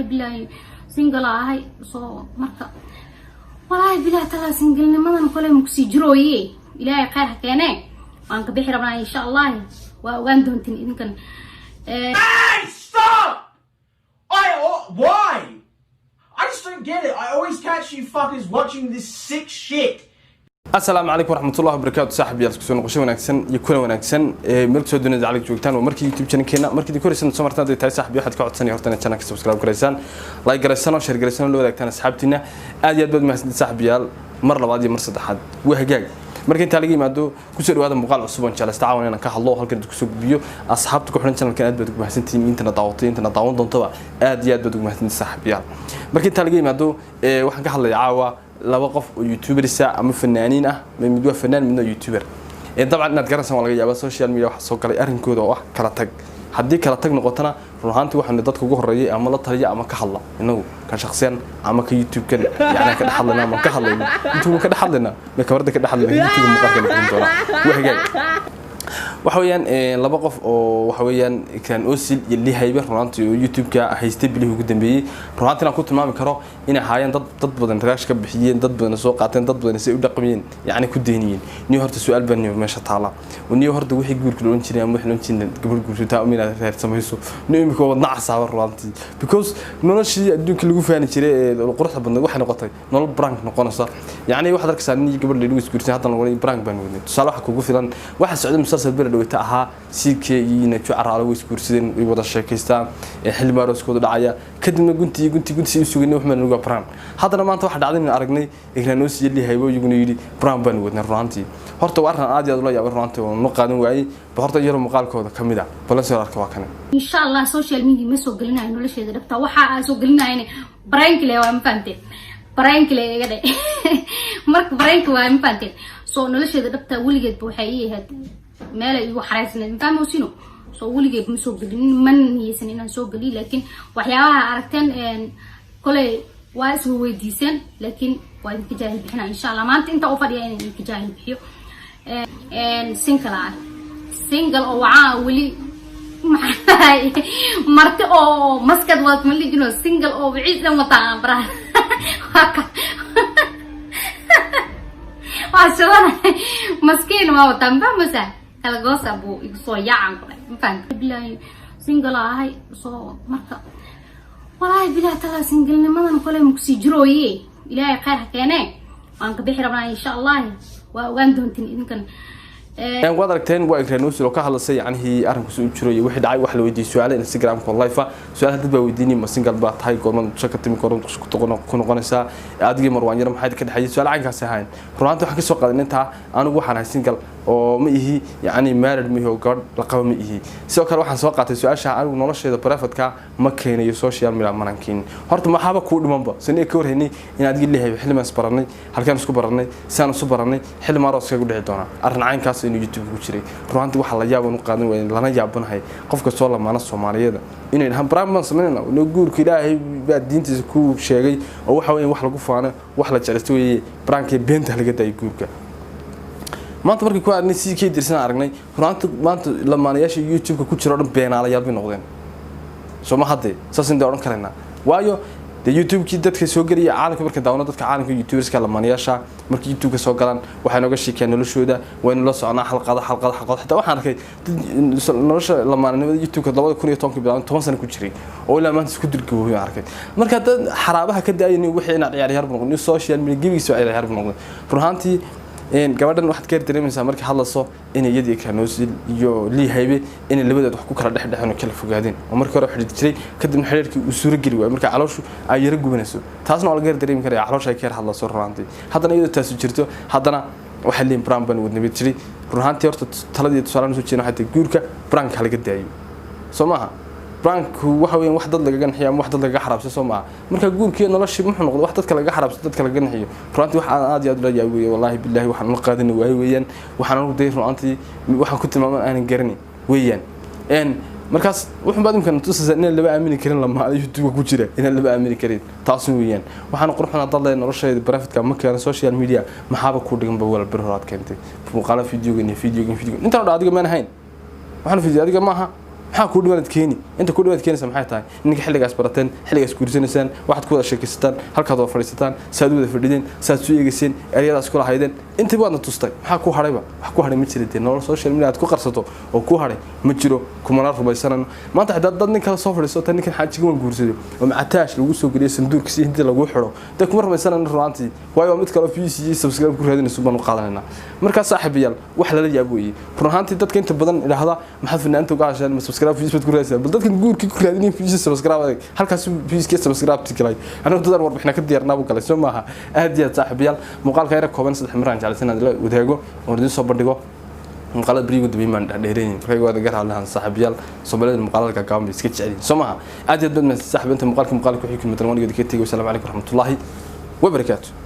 Bilaahi, single ahay. Soo marka, walaahi bilahi talaa, singlenimadan kole makusii jirooye. Ilaahay khayr ha keenee, waan ka bixi rabnaa, insha Allah. Waa ogaan doontiin idinkan. Hey, stop! I why? I just don't get it. I always catch you fuckers watching this sick shit. Asalaamu calaykum waraxmatullahi wabarakaatu. Saaxib yaal, isku soo noqosho wanaagsan iyo kulan wanaagsan ee meel kasoo dunida calig joogtaan. Waa markii YouTube channelkeena markii idin koraysan soo martaan haday tahay, saaxib, waxaad ka codsanaya horta inaad channelka subscribe garaysaan, like garaysaan oo share garaysaan oo la wadaagtaan asxaabtiina. Aad iyo aad baad mahadsanid, saaxib yaal, mar labaad iyo mar saddexaad. Waa hagaag. Marka intaa laga yimaado, kusoo dhawaada muuqaal cusub oon jeclaysta caawan inaan ka hadlo oo halkan kusoo gudbiyo. Asxaabta ku xidhan channelkan, aad baad ugu mahadsantihiin. Intana daawatay, intana daawan doontaba, aad iyo aad baad ugu mahadsantihiin, saaxib yaal. Marka intaa laga yimaado, waxaan ka hadlayaa caawa laba qof oo YouTubers ah ama fanaaniin ah. Mid waa fanaan, midna waa YouTuber. Dabcan inaad garanaysan waa laga yaabaa. Social media waxaa soo galay arrinkooda oo ah kala tag. Haddii kala tag noqotona, run ahaantii waxaanu dadka ugu horreeyay ama la taliya ama ka hadla inagu ka shakhsiyan ama ka YouTube-kan, yani ka dhex hadlayna ama ka hadlayna YouTube ka dhex hadlayna ma kabarda ka dhex hadlayna YouTube muuqaalka la gelin doonaa. Waa hagaag. Waxa weeyaan laba qof oo waxa weeyaan Ikraan Osil iyo Lii Haybe, runaantii oo YouTube-ka haystay bilihii ugu dambeeyey. Runaantii aan ku tilmaami karo inay ahaayeen dad badan raash ka bixiyeen, dad badan soo qaateen, dad badan si ay u dhaqmiyeen yacni ku deyniyeen. Niyo horta su-aal baa niyo meesha taala. Niyo horta wixii guurka la oran jiray ama wixii la oran jiray gabadh guursataa ama inaad reer samayso, niyo imika waa nacasaaba runaantii, because noloshii adduunka lagu faani jiray ee quruxda badnayd waxay noqotay nolol prank noqonaysa. Yacni waxaad arkaysaa nin iyo gabadh la isguursan, haddana lagu prank baan wadnay. Tusaale waxa kugu filan waxa socday musalsal beri dhaweyta ahaa CK iyo Najo Caraalo. Way isguursadeen, way wada sheekaystaan, xilli maarooskooda dhacaya. Kadibna gunti gunti gunti u suganay wax maan prank. Haddana maanta waxa dhacday in aragnay Ikraan Osil iyo Lii Haybo iyaguna yidhi prank baan wadnay. Runaantii horta waa arrin aad iyo aad ula yaabay runaantii oo no qaadan waayey. Ba horta iyadoo muuqaalkooda ka mid ah balan soo arka, waa kane. Insha Allah social media ma soo gelinayo nolosheeda dhabta. Waxa aan soo gelinayna prank le waa, ma fahanteen? Prank le iga dhe. Marka prank waa, ma fahanteen? So nolosheeda dhabta weligeedba waxay ii ahayd meel ay igu xaraysnayd, ma fahmoosino? So weligeed ma soo gelinin, mana niyeysan inaan soo geliyo, laakiin waxyaabaha aragteen koley waa iswa weydiiseen, laakiin waa idinka jaahil bixina, insha Allah. Maanta inta u fadhiya inaan idinka jaahil bixiyo. Single ah, single oo wacaa weli maxaa marti oo maskad waad ma lijino, single oo wiciis dhan wataa baraha. Waa ka waa shadana maskiin waa wataa, ma fahmaysaa? Kala goosa buu igu soo yaacan ku dhahay, ma fahamta? Bilaahi, single ahay. Soo marka, walaahi bilahi talaa, singlenimadan kole makusii jirooye. Ilaahay khayr ha keenee, waan ka bixi rabnaa, insha Allah. Waa ogaan doontiin idinkan. Waad aragteen, waa Ikraan Osil oo ka hadlasay yacnihii arrinkaas uu jiro iyo wixii dhacay. Waxa la weydiiyey su-aale Instagramka oo live ah. Su-aalaha dad baa weydiinayay: ma single baa tahay? Goorma dusha ka timi? Goorma dusha ku noqonaysaa? Adigii Marwaan Yar maxay ka dhexeeyay? Su-aal caynkaasi ahayn. Runaantii waxaan ka soo qaaday intaa anigu waxaan ahay single oo ma ihi, yacni married ma ihi oo gabadh la qabo ma ihi. Sidoo kale waxaan soo qaatay su-aasha anigu nolosheeda private-ka ma keenayo social media, manaan keenin. Horta maxaaba kuu dhimanba saniga ka warhaynay in adigii leeyahay xilli maan is baranay, halkaan isku baranay, saan isu baranay, xilli maaroos kaga dhici doonaa, arrin caynkaas inuu YouTube ku jiray. Runaantii waxaa la yaab u qaadan waayay, lana yaabanahay qof kastoo lamaana Soomaaliyeed inay dhahaan prank baan samaynayna. Inuu guurka Ilaahay baa diintiisa ku sheegay oo waxa weeye wax lagu faano, wax la jeclaysto weeye. Prankee beenta laga daayay guurka. Maanta markii ku aragnay sidii kay dirsan aragnay, runaantii maanta lamaanayaasha YouTube-ka ku jira oo dhan beenaalayaal bay noqdeen. Soo ma haddee saas indee odhan karaynaa? Waayo dee YouTube-kii dadka soo gelaya caalamka, marka daawano dadka caalamka YouTuberska lamaanayaasha markay YouTube-ka soo galaan, waxay nooga sheekayaan noloshooda, waynu la soconaa xalqada xalqada xalqada. Xitaa waxaan arkay dad nolosha lamaanimada YouTube-ka 2010-kii bilaabay, 10 sano ku jiray oo ilaa maanta isku dirgaboobay aan arkay. Marka dad xaraabaha ka daayay wixii inaad ciyaar bu noqon, social media gebigiisa waa ciyaar bu noqday. Run ahaantii gabadhan waxaad ka dareemaysaa markay hadlayso inay iyadii Ikraan Osil iyo Lii Haybe inay labadood wax ku kala dhexdhexeen oo kala fogaadeen, oo markii hore xidhiidh jiray, kadibna xidhiidhkii uu suuro geli waayey. Marka calooshu ay yara gubanayso, taasna waa laga yar dareemi karaya caloosha ay ka yar hadlayso. Run ahaantii haddana iyadoo taasu jirto, haddana waxay leeyihin prank baan wadnabad jiray. Run ahaantii horta taladii tusaalahan soo jeedin waxay tahay guurka prank ha laga daayo. Soo maaha pranku waxa weeyaan wax dad lagaga naxiyo ama wax dad lagaga xaraabso? Soo maaha? Marka guurkii noloshii muxuu noqday? Wax dadka lagaga xaraabso, dadka lagaga naxiyo. Runtii wax aan aad iyo aad ula yaab weeye, wallaahi billahi, waxaan ula qaadan waaye weeyaan. Waxaan anigu day runtii waxaan ku tilmaaman aanan garanay weeyaan. Markaas wuxuun baad imkan tusaysaa inaan laba aamini karin lamaana YouTube ku jira, inaan laba aamini karin taas weeyaan. Waxaan qurxuna dad leeyahay noloshayda private ma keeno social media. Maxaaba ku dhigan ba wala bir horaad keentay muuqaala videogan iyo videogan videogan intaan oo dhan adiga maan ahayn. Waxaan video adiga maaha. Maxaa kuu dhimaad keeni? Inta kuu dhimaad keenaysa maxay tahay? Ninka xilligaas barateen, xilligaas guursanaysaan, waxaad ku wada sheekaysataan, halkaad wada fadhiisataan, saad u wada fadhideen, saad su eegayseen, eryadaas kula haydeen, intii baadna tustay. Maxaa ku hadhayba? Wax ku hadhay ma jira dee. Nolol social media aad ku qarsato oo ku hadhay ma jiro, kumana rumaysanano. Maanta xitaa dad nin kale soo fadhiiso ta ninkan xaajiga waan guursaday oo macataash lagu soo geliyay sanduurka si intii lagu xidho, dee kuma rumaysanano runaantii, waayo waa mid kale oo views iyo subscribe ku raadinayso baan u qaadanaynaa. Markaa saaxiibayaal, wax lala yaab weeye run ahaantii. Dadka inta badan idhaahda, "Maxaad fanaanta uga hasheen? Ma subscribe, views baad ku raadinaysaa?" Bal dadkan guurkii ku raadinaya views, subscribe adag, halkaas views subscribe galay. Anigu dadaan warbixina ka diyaarnaa buu galay, soo maaha? Aad iyo aad saaxiibayaal, muuqaalka yara kooban saddex maraan jeclaysan inaan la wadaago oon idiin soo bandhigo. Muuqaalada berigu dambeeyay maan dhexdheeraynin, markay waad gar hadlahan saaxiibayaal. Soomaalida muuqaalada gaagaaban bay iska jecel yihiin, soo maaha? Aad iyo aad baad mahadsan saaxiib. Inta muuqaalka wixii ku matalan wanigeeda ka tegay. Wasalaamu calaykum waraxmatullaahi wabarakaatu.